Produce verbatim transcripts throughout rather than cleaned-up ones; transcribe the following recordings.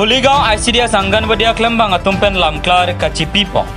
Kuligaon I C D S Anganwadi aklembang atum pen lamklar kachipipon.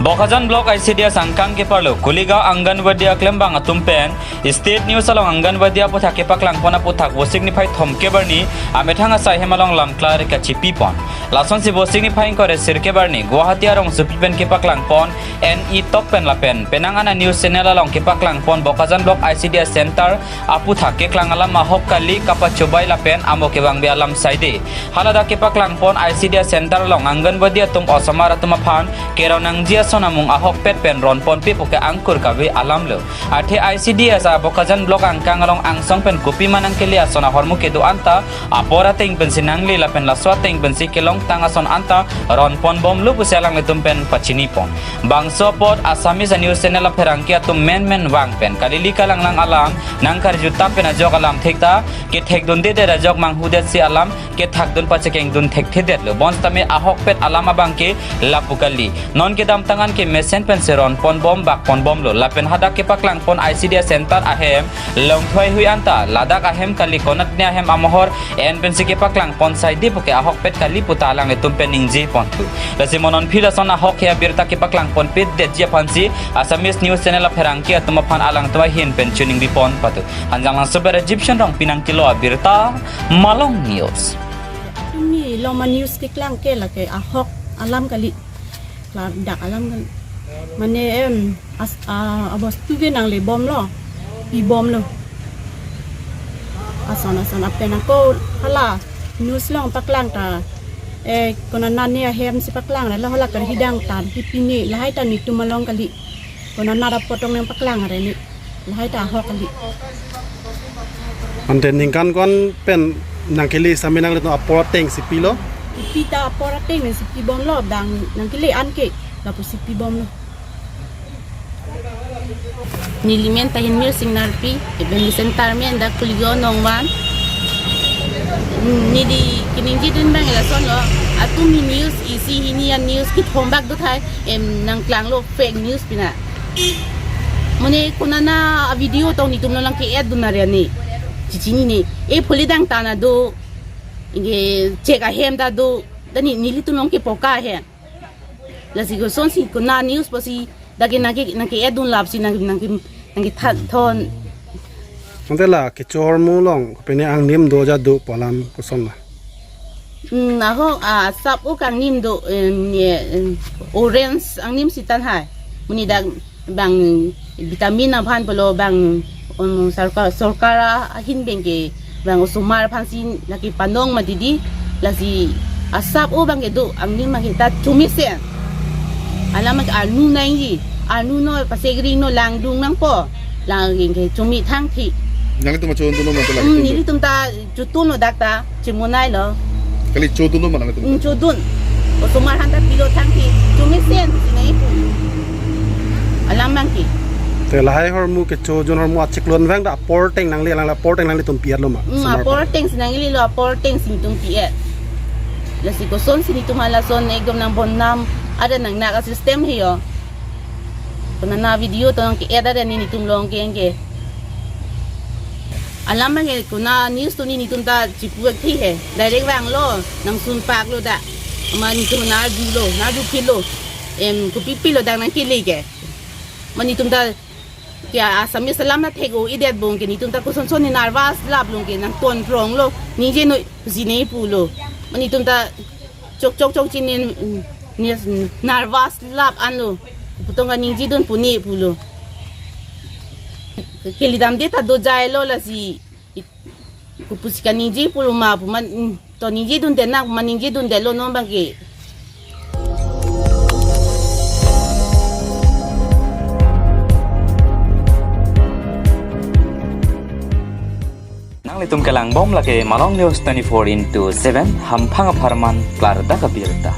Bokajan Block I C D S angkang keparlo Kuligaon Anganwadi aklembang atum pen State News along Anganwadi aputhak kepaklangpon aputhak Vosik niphai thomkep arni amethang asai hem along lamklar kachipipon. Lasonsi Vosik niphai ingkoi ra sirkep arni Guwahati arongsopi pen kepaklangpon N E Top pen lapen penang an a news channel along kepaklangpon Bokajan Block I C D S Center aputhak keklang alam ahok kali, kapachobai lapen amo kevangve alam saide. Haladak kepaklangpon I C D S Center along Anganwadi atum osomar atum aphan kerong nangji ason amung ahokpet pen ronponpe puke angkur kave alamlo. Athe I C D S a Bokajan Block angkang along angsong pen kopi ma nangkele ason ahormu kedo anta apor ateng pensi nangle lapen laso ateng pensi kelongtang ason anta ronponbomlo pusi alanglitum pen pachinipon. Bangso apot Assamese a news channel apherangke atum menmen vang pen kalili kalanglang alam nangkarjuta pen ajok alam thekta kethekdundedet ajok manghudetsi alam kethakdun pachekengdun thekthedetlo. Bonsitame ahokpet alam abangke lapu kali. Non kedamtang an ke mesen pensi ronponbom bakponbomlo. Lapen hadak kepaklangpon I C D S Center ahem longthoi hui anta ladak ahem kali, konatne ahem amohor en pensi kepaklangpon saide puke ahokpet kali puta alanglitum pen ningjepontu. Lasi mo non aphi lason ahok he abirta kepaklangponpedetji aphansi Assamese news channel apherangke atum aphan alangtum ahin pen choningriponpatu. Hanjanglangso pen Egyptian Rongpi nangkelo abirta, Malong News. Tumi loma news keklang ke lake ahok alam kali. Klardak alam kali. Mane em as a abostu ke nanglebomlo. Pibomlo. Ason ason apen ako hala news along paklang ta. Eh, konatne ahem si paklang la hala karhidang tan pipine lahai ta netum along kali. Konat apot tong nangpaklang are ne. Lahai ta ahok kali. Ante ningkan ko-an pen nangkele sami nanglitum apor atengsi pilo? Ipi ta apor atengsi pibomlo, dang nangkele an ke lapusi pibomlo. Neli men ta Hinmir Sing Narpi, iben center men dak Kuligaon Nongvan. Neli keningjedun abang lasonlo, atumi news isi hini a news kethom bak do thai, em nangklanglo fake news pina. Mane konat a video tong netum lo lang ke-et dun are ne. Chichinine. E phuli dang tana do. Inge chek ahem ta do. Dani nelitum long ke poka ahem. Lasi kosonsi konat news pusi dak ke nangke nangke-et dun lapsi nang nangke nangkethan thon. Ante la kecho ahormu along kopine angnim do ja do pu alam koson la? Hmm, ahok, ah, asap ok angnim do, em, ye, em, orange angnim si tan hai. Mane dak bang vitamin aphan pulo bang, um, sorkar, sorkar ahin pen ke bang osomar aphansi lake panong ma didi, lasi asap o abang ke do angnim abang ke ta chomesen. Alam ke arnu nangji, arnu non pasegring non langdung nangpo, lang ke chome thangthi. Nanglitum ma chodunlo ma ta lake Hmm, dun do? Nelitum ta chodunlo dak ta, chemonailo. Kali chodunlo ma nanglitum? Hmm, chodun. Osomar aphan ta pilo thangthi, chomesen, sinai pu. Alam abang ke. Te lahai ahormu kecho jun ahormu achiklo abang ta apor ateng nangle, alang la apor ateng nanglitum pi-etlo ma? Hmm, osomar apor aphan atengsi nanglelo, apor atengsi netum pi-et. Lasi kosonsi netum halason ekdom nang bodnam, ada nangnak a system he yo. Konat a video tong ke-et ada netum long ke ke. Alam abang ke konat news tumi netum ta chipu-ek thi he. Direct vanglo, nangsun paklo dak. Amat netum narjulo, narju phitlo. Em, kopi pilo dak nangkele ke. Amat netum ta ke Assamese alam ta thek-o-edet abang ke netum ta kosonson ne nervous lap long ke nangton pronglo. Ningje noi pusi ne pulo. Amat netum ta chok chok chok chini, mm, ni nervous lap anlo. Pu tong kaningjedun pu ne pulo. Kele damde ta dojailo lasi. Kopusi kaningje pulo ma pu amat, mm, to ningjedunde nak ma ningjedundelo non abang ke. Nanglitum kelangbom lake Malong News twenty-four into seven, hamphang apharman klardak abirta.